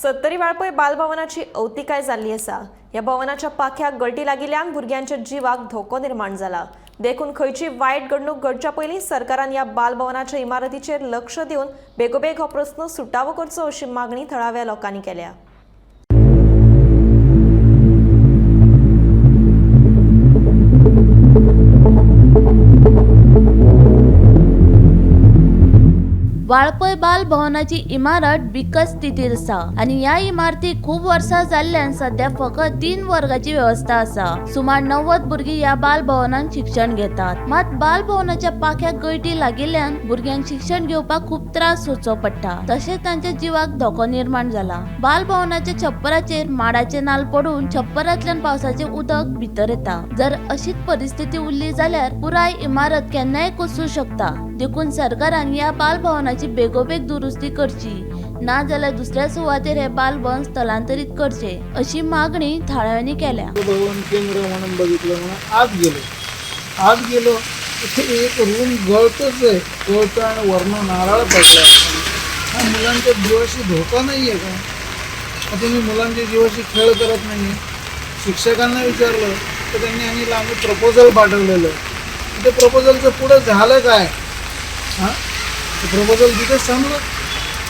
सत्तरी वाळपय बालभवनाची अवतिकाय जाल्ली आसा. ह्या भवनाच्या पाख्याक गळटी लागिल्ल्यान भुरग्यांच्या जिवाक धोको निर्माण जाला. देखून खंयची वायट घडणूक घडच्या पयलीं सरकारान ह्या बालभवनाच्या इमारतीचेर लक्ष दिवन बेगोबेग हो प्रस्न सुटावो करचो अशी मागणी थळाव्या लोकांनी केल्या. वाळपय बाल भवनाची इमारत बिकट स्थितीत आसा आनी ह्या इमारतीक खूब वर्सां जाल्ल्यान सद्या फकत 3 वर्गाची वेवस्था आसा. सुमार 90 भुरगीं ह्या बाल भवनान शिक्षण घेतात. मात बाल भवनाच्या पाख्याक गळटी लागिल्ल्यान भुरग्यांक शिक्षण घेवपाक खूब त्रास सोंसचो पडटा, तशेंच तांच्या जिवाक धोको निर्माण जाला. बाल भवनाच्या छप्पराचेर माडाचे नाल पडून छप्परांतल्यान पावसाचें उदक भितर येता. जर अशीच परिस्थिती उरली जाल्यार पुराय इमारत केन्नाय कोसळूं शकता. देखून सरकारान ह्या बाल भवनाची बेगोबेग दुरुस्ती करची, ना जाल्यार दुसऱ्या सुवातेर हे बालभवन स्थलांतरीत करचे अशी मागणी थळाव्यांनी केल्या. भवन केंद्र म्हणून बघितलं म्हणून आत गेलो. आत गेलो, तिथे एक रूम गळतच आहे, गळतं आणि वरनं नारळ पडला. हा मुलांच्या जीवाशी धोका नाही आहे का? का तुम्ही मुलांच्या जीवाशी खेळ करत नाही आहे? शिक्षकांना विचारलं तर त्यांनी आम्ही आम्ही प्रपोजल पाठवलेलं. ते प्रपोजलचं पुढं झालं काय? हां, ते प्रपोजल तिथेच थांबलं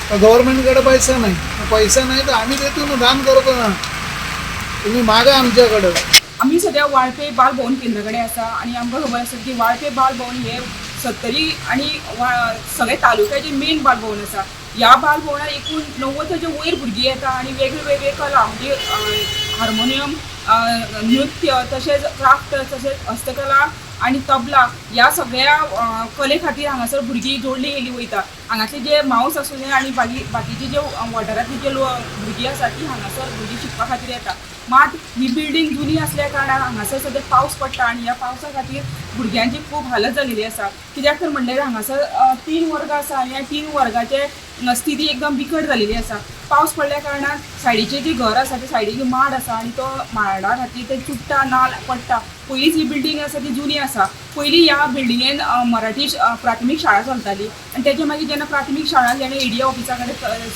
का? गव्हर्नमेंटकडे पैसा नाही? पैसा नाही तर आम्ही देतो ना, दान करतो ना, तुम्ही मागा आमच्याकडं. आमी सद्या वाळपे बाल भवन केंद्र कडेन आसा आनी आमकां खबर आसा की वाळपे बाल भवन हे सत्तरी आनी सगळे तालुक्याचे मेन बाल भवन आसा. ह्या बाल भवनार एकूण 90 वयर भुरगीं येता आनी वेगळे वेगळे कला म्हणजे हार्मोनियम, नृत्य, तशेंच क्राफ्ट, तशेंच हस्तकला आनी तबला ह्या सगळ्या कले खातीर हांगासर भुरगीं जोडली गेली वयता. हांगासले जे मावस आसूं आनी बाकीचे जे वाठारांतली जे भुरगीं आसा ती हांगासर भुरगीं शिकपा खातीर येता. मात ही बिल्डींग जुनी आसल्या कारणान हांगासर सद्या पावस पडटा आनी ह्या पावसा खातीर भुरग्यांची खूब हालत जालेली आसा. कित्याक तर म्हणल्यार हांगासर 3 वर्ग आसा आनी ह्या 3 वर्गाचे स्थिती एकदम बिकट जालेली आसा. पावस पडल्या कारणान सायडीचे जे घर आसा ते सायडीक माड आसा आनी तो माडा खातीर ते चुट्टा नाल पडटा. पयलींच ही बिल्डींग आसा ती जुनी आसा. पयलीं ह्या बिल्डिंगेन मराठी प्राथमीक शाळा चलताली आनी तेच्या मागीर जेन्ना प्राथमीक शाळा जेन्ना एडीए ऑफिसा कडेन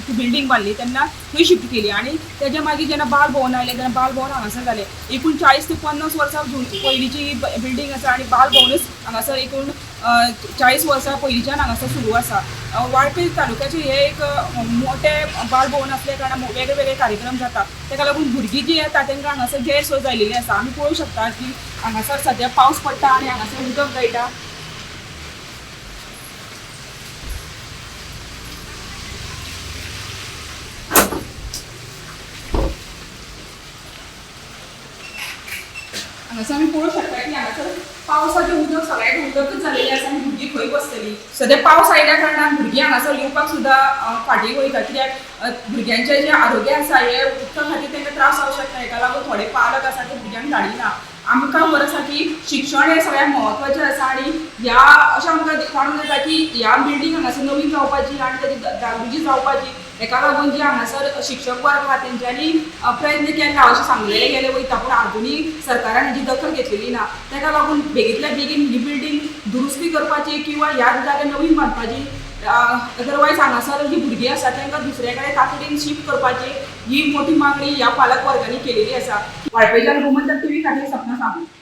ती बिल्डींग बांदली तेन्ना थंय शिफ्ट केली आनी तेच्या मागीर जेन्ना बाल भवन आयलें तेन्ना बाल भवन हांगासर जालें. एकूण 40 ते 50 वर्सां पयलींची ही बिल्डींग आसा आनी बाल भवनूच हांगासर एकूण 40 वर्सां पयलींच्यान हांगासर सुरू आसा. वाळपय तालुक्याचें हें एक मोटें बाल भवन आसल्या कारणान वेगळे वेगळे कार्यक्रम जाता. तेका लागून भुरगीं जीं येता तांकां हांगासर गैरसोय जाल्लेली आसा. आमी पळोवंक शकता की हांगासर सद्या पावस पडटा आनी हांगासर उदक गळटा. हांगासर आमी पळोवंक शकता की हांगासर पावसाचें उदक सगळ्याक उदकच जालेलें आसा आनी भुरगीं खंय बसतलीं? सद्या पावस आयल्या कारणान भुरगीं हांगासर येवपाक सुद्दां फाटीं वयता. कित्याक भुरग्यांचें जें आरोग्य आसा हें उदका खातीर तांकां त्रास जावंक शकता. हेका लागून थोडे पालक आसा ते भुरग्यांक धाडिना. आमकां खबर आसा की शिक्षण हें सगळ्यांत म्हत्वाचें आसा आनी ह्या अशें आमकां जाणून येता की ह्या बिल्डींग हांगासर नवीन जावपाची आनी ताची डागडुजी जावपाची. हेका लागून जी हांगासर शिक्षक वर्ग आहा तेंच्यांनी प्रयत्न केला अशें सांगलेलें गेलें वयता, पूण आजुनूय सरकारान हेजी दखल घेतलेली ना. तेका लागून बेगींतल्या बेगीन ही बिल्डींग दुरुस्ती करपाची किंवा ह्या जाग्यार नवीन बांदपाची, अदरवायज हांगासर जी भुरगीं आसा तांकां दुसऱ्या कडेन तातडीन शिफ्ट करपाची ही मोठी मागणी ह्या पालक वर्गांनी केलेली आसा. वाळपयच्यान गोमंतक टीव्ही खातीर सपना सावंत.